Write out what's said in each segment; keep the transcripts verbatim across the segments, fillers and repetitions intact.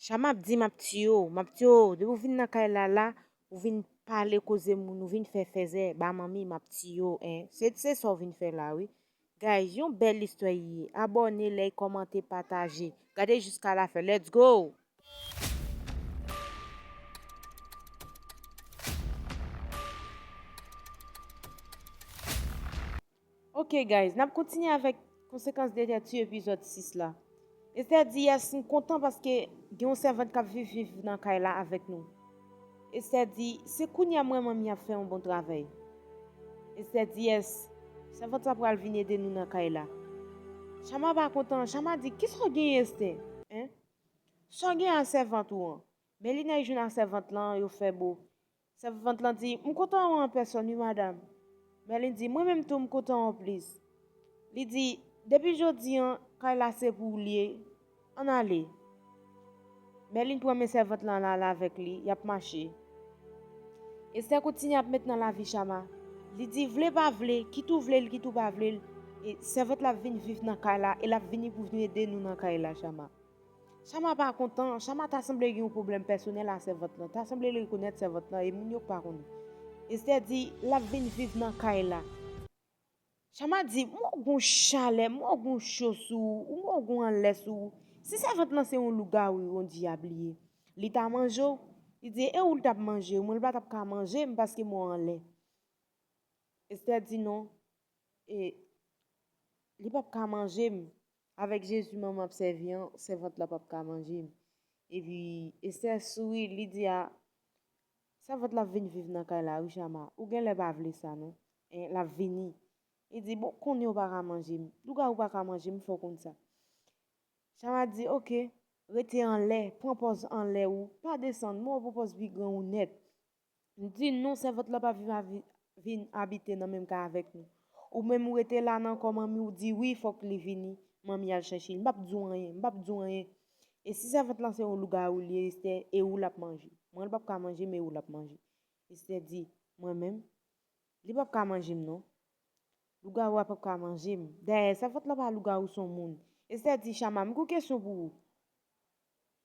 Chama ap di, "M ap tiye w, m ap tiye w. Depi w vin nan kay la, la, ou vin pale koze moun, ou vin fè fèzè ba manmi, m ap tiye w, en." Se, se sa w vin fè la, wi. Guys, yon bèl istwa li ye. Abòne, like, kòmante, pataje. Gade jiska lafen. Let's go! Ok, guys, n ap kontinye avèk konsekans de tèt sou epizòd sis la. Esther di, "Yes, m kontan paske gen yon sèvant k ap viv, viv nan kay la avèk nou." Esther di, "Se kounye a m wè manmi ap fè yon bon travay." Esther di, "Yes, sèvant la pral vin ede nou nan kay la." Chama pa kontan, Chama di, "Kisa w genyen, Esther? Hein? Sa w genyen a sèvant ou an?" Mèlin al jwenn a sèvant lan, yo fè bo. Sèvant lan di, "M kontan wè w an pèsòn, wi, madanm." Mèlin di, "Mwen menm tou, m kontan wè w plis." Li di, "Depi jodi an, kay la se pou w li ye. Ann ale." Mèlin pran men sèvant lan, al avèk li, y ap mache. Esther kontinye ap met nan lavi Chama. Li di, "Vle pa vle, kit ou vle l, kit ou pa vle l, e sèvant la ap vin viv nan kay la, e l ap vini pou vin ede nou nan kay la, Chama." Chama pa kontan, Chama ta sanble gen yon pwoblèm pèsonèl a sèvant lan, ta sanble l rekonèt sèvant lan, e moun yo pa konnen. Esther di, "L ap vin viv nan kay la." Chama di, "M wè w gon chalè, m wè w gon cho sou ou, m wè w gon anlè sou ou. Si sèvant lan se yon lougawou, yon dyab li ye, li ta manje w?" Li di, "E ou l t ap manje w, mwen l pa t ap ka manje m paske m wè w anlè." Esther di, "Non, e li p ap ka manje m. Avèk Jezi manman ap sèvi an, sèvant la p ap ka manje m." Epi Esther souri, li di, "A, sèvant la ap vin viv nan kay la, wi, Chama. Ou genlè pa vle sa, non. En, l ap vini." Li di, "Bon, konnen w pa ka manje m. Lougawou pa ka manje m, fò w konn sa." Chama di, "Ok, rete anlè, pran pòz anlè ou, pa desann, mwen w pran pòz pi gran ou nèt." M di, "Non, sèvant la pa vin avi-, vin abite nan menm kay avèk nou. Ou menm ou rete la nan kò manmi w di wi, fòk li vini, manmi al chèche l. M p ap di w anyen, m p ap di w anyen. E si sèvant lan se yon lougawou li ye, Esther, e ou l ap manje. Mwen l p ap ka manje m, e ou l ap manje." Esther di, "Mwen menm, li p ap ka manje m non. Lougawou a p ap ka manje m. Dayè, sèvant lan pa lougawou, s on moun." Esther di, "Chama, m gon kesyon pou ou.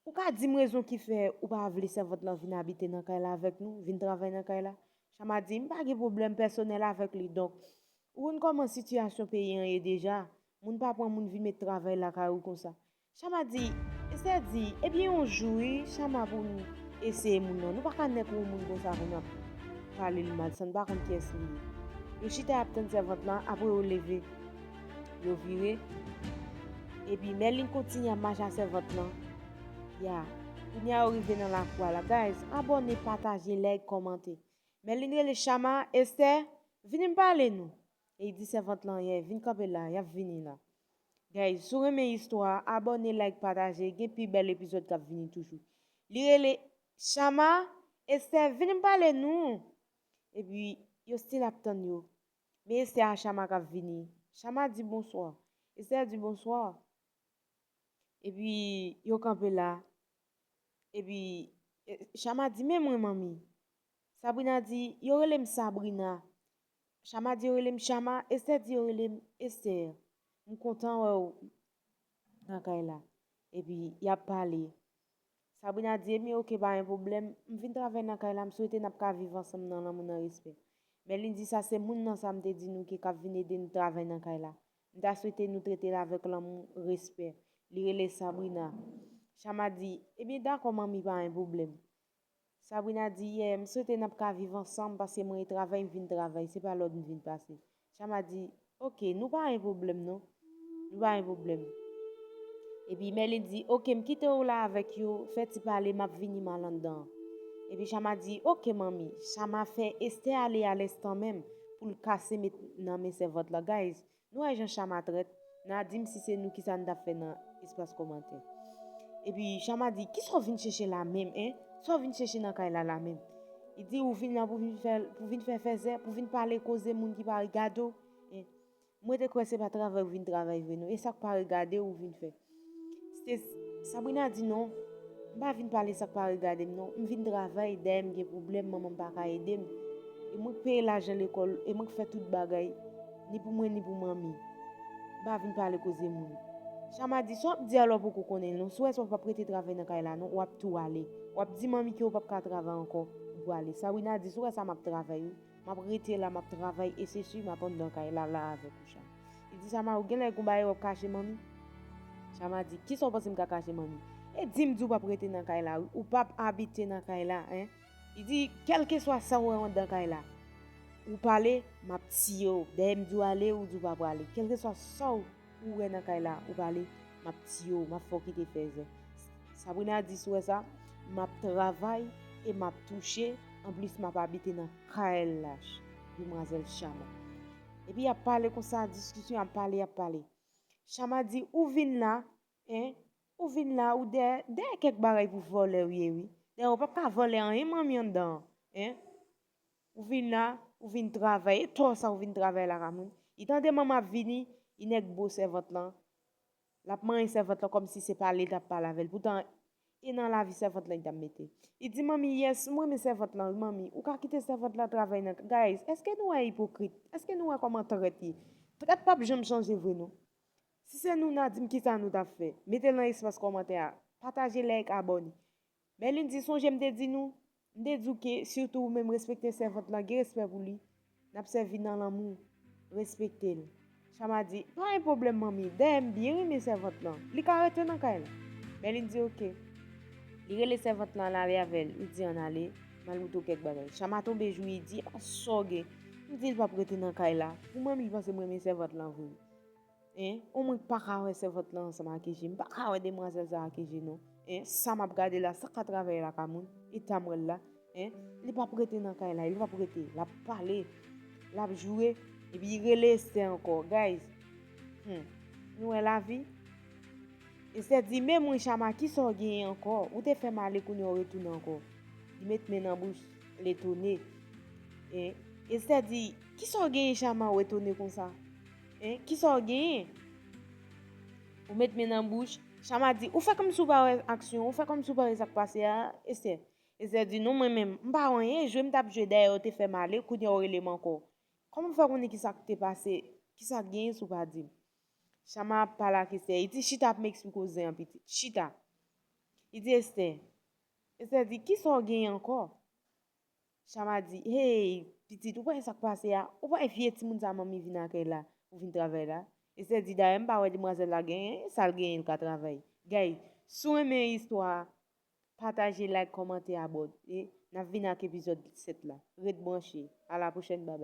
Ou ka di m rezon ki fè ou pa vle sèvant lan vin abite nan kay la avèk nou, vin travay nan kay la?" Chama di, "M pa gen pwoblèm pèsonèl avèk li, donk, ou konn kòman sitiyasyon peyi an ye deja, moun pa pran moun vin met travay lakay ou konsa." Chama di, Esther di, "Ebyen yon jou wi, Chama pou n eseye moun nan. Nou pa ka nèk yon moun konsa pou n ap pale l mal san n pa konn kiyès li ye." Yo chita y ap tann sèvant lan, apre yo leve. Yo vire. Epi Mèlin kontinye ap mache a sèvant lan. Ya, kounye a yo rive nan lakou a la. Guys, abòne, pataje, like, kòmante. Mèlin rele Chama, "Esther, vini m pale nou." E li di sèvant lan, "Yè, vin kanpe la, y ap vini la." Guys, si w renmen istwa a, abòne, like, pataje, gen pi bèl epizòd k ap vini toujou. Li rele, "Chama, Esther, vini m pale nou." Epi, yo still ap tann yo. Men Esther a Chama k ap vini. Chama di, "Bonswa." Esther di, "Bonswa." Epi, yo kanpe la. Epi, e, Chama di, "Men mwen, manmi." Sabrina di, "Yo rele m Sabrina." Chama di, "Yo rele m Chama." Esther di, "Yo rele m Esther. M kontan wè w nan kay la." Epi, y ap pale. Sabrina di, "Ebyen, oke, pa gen pwoblèm. M vin travay nan kay la, m swete n ap ka viv ansanm nan lanmou, nan respè." Mèlin di, "Sa se moun nan sa m te di nou ki k ap vin ede nou travay nan kay la. M ta swete nou trete l avèk lanmou, respè. Li rele Sabrina." Chama di, "Ebyen, dakò, manmi, pa gen pwoblèm." Sabrina di, "Yè, m swete n ap ka viv ansanm, paske mwen e travay, m vin travay, se pa lòd m vin pase." Chama di, "Oke, nou pa gen pwoblèm non. Nou pa gen pwoblèm." Epi Mèlin di, "Oke, m kite w la avèk yo, fè ti pale, m ap vini, m al anndan an." Epi Chama di, "Oke, manmi." Chama fè Esther ale a lenstan menm pou l kase met nan men sèvant la. Guys, nou wè jan Chama trèt? N a di m si se nou, kisa n t ap fè nan espas kòmantè. Epi Chama di, "Kisa w vin chèche la menm, en? Sa w vin chèche nan kay la, la menm?" Li di, "Ou vin la pou vin fè, pou vin fè fèzè, pou vin pale koze moun ki pa regade w, en? Mwen te kwè se pa travay ou vin travay vre non. E sa k pa regade w ou vin fè?" Se, Sabrina di, "Non, m pa vin pale sa k pa regade m non. M vin travay, dayè m gen pwoblèm, manman m pa ka ede m. E mwen k peye lajan lekòl, e mwen k fè tout bagay, ni pou mwen, ni pou manmi. M pa vin pale koze moun." Chama di, "Sa w ap di a la, w poko konnen l non. Si w wè sa, w p ap rete travay nan kay la non, w ap tou ale. W ap di manmi ke w p ap ka travay ankò, ou prale." Sabrina di, "Si w wè sa, m ap travay wi. M ap rete la, m ap travay e se si m ap anndan kay la, la avèk ou, Chama." Li di, "Chama, ou genlè gon bagay w ap kache manmi?" Chama di, "Kisa w panse m ka kache manmi? E di m di w p ap rete nan kay la wi, ou p ap abite nan kay la, en." Li di, "Kèlkeswa sa w wè anndan kay la, ou pale, m ap tiye w. Dèyè m di w ale, ou di w pa prale. Kèlkeswa sa w ou wè nan kay la, ou pale, m ap tiye w, m ap fè w kite fèzè." Sabrina di, "Si w wè sa, m ap travay e m ap touche, anplis m ap abite nan kay la, demwazèl Chama." Epi y ap pale konsa, diskisyon, y ap pale, y ap pale. Chama di, "Ou vin la, en, ou vin la, ou dèyè, dèyè kèk bagay pou vòlè w ye wi. Dèyè, ou p ap ka vòlè anyen manmi anndan an, en. Ou vin la, ou vin travay, e tò sa ou vin travay la ka moun." Li tande manman ap vini, li nèk bo sèvant lan. L ap manyen sèvant lan kòmsi se pale l t ap pale avè l. Poutan, e nan lavi sèvant lan li t ap mete. Li di, "Manmi, yes, m renmen sèvant lan wi, manmi. Ou ka kite sèvant lan travay nan k-" Guys, èske nou wè ipokrit? Èske nou wè kòman trèt ye? Trèt p ap janm chanje vre non. Si se nou, n a di m kisa nou t ap fè. Mete l nan espas kòmantè a. Pataje, like, abòne. Berline di, "Sonje m te di nou, m te di w ke sitou ou menm respekte sèvant lan, gen respè pou li. N ap sèvi nan lanmou, respekte l." Chama di, "Pa gen pwoblèm manmi, dayè m byen renmen sèvant lan, li ka rete nan kay la." Berline di, "Oke." Li rele sèvant lan al ale avè l, li di, "Ann ale, m al montre w kèk bagay." Chama tonbe jou, li di, "A sa w gen? M di l p ap rete nan kay la. Pou mwen, li panse m renmen sèvant lan vre." En, omwen pa ka wè sèvant lan ansanm ak Eje. M pa ka wè demwazèl sa ak Eje non. En, sa m ap gade la, sa ka travay la ka moun, eta m wè l la. En, li p ap rete nan kay la, li p ap rete. L ap pale, l ap joure, epi li rele Esther ankò. Guys, hmm, nou wè lavi? Esther di, "Men mwen Chama, kisa w genyen ankò? Ou te fè m ale, kounye a w retounen ankò." Li met men nan bouch l, etone. En, Esther di, "Kisa w genyen Chama, w etone konsa? En, kisa w genyen?" Ou met men nan bouch. Chama di, "Ou fè kòmsi w pa wè aksyon, ou fè kòmsi w pa wè sa k pase a, Esther." Esther di, "Non, mwen menm, m pa wè anyen, jwe m t ap jwe, dayè w te fè m ale, kounye a w rele m ankò. Kòman w fè konnen kisa k te pase, kisa k genyen si w pa di m?" Chama ap pale ak Esther. Li di, "Chita ap m eksplike w zen an pitit. Chita." Li di, "Esther." Esther di, "Kisa w genyen ankò?" Chama di, "Hey, pitit, ou pa wè sa k pase a? Ou pa wè vye timoun sa manmi vin ak la, ou vin travay la?" Esther di, "Dayè, m pa wè demwazèl la genyen, sa l genyen, l ka travay." Guys, si w renmen istwa a, pataje, like, kòmante, abòne. E n ap vin ak epizòd sèt la. Ret branche. A la pwochèn, babay.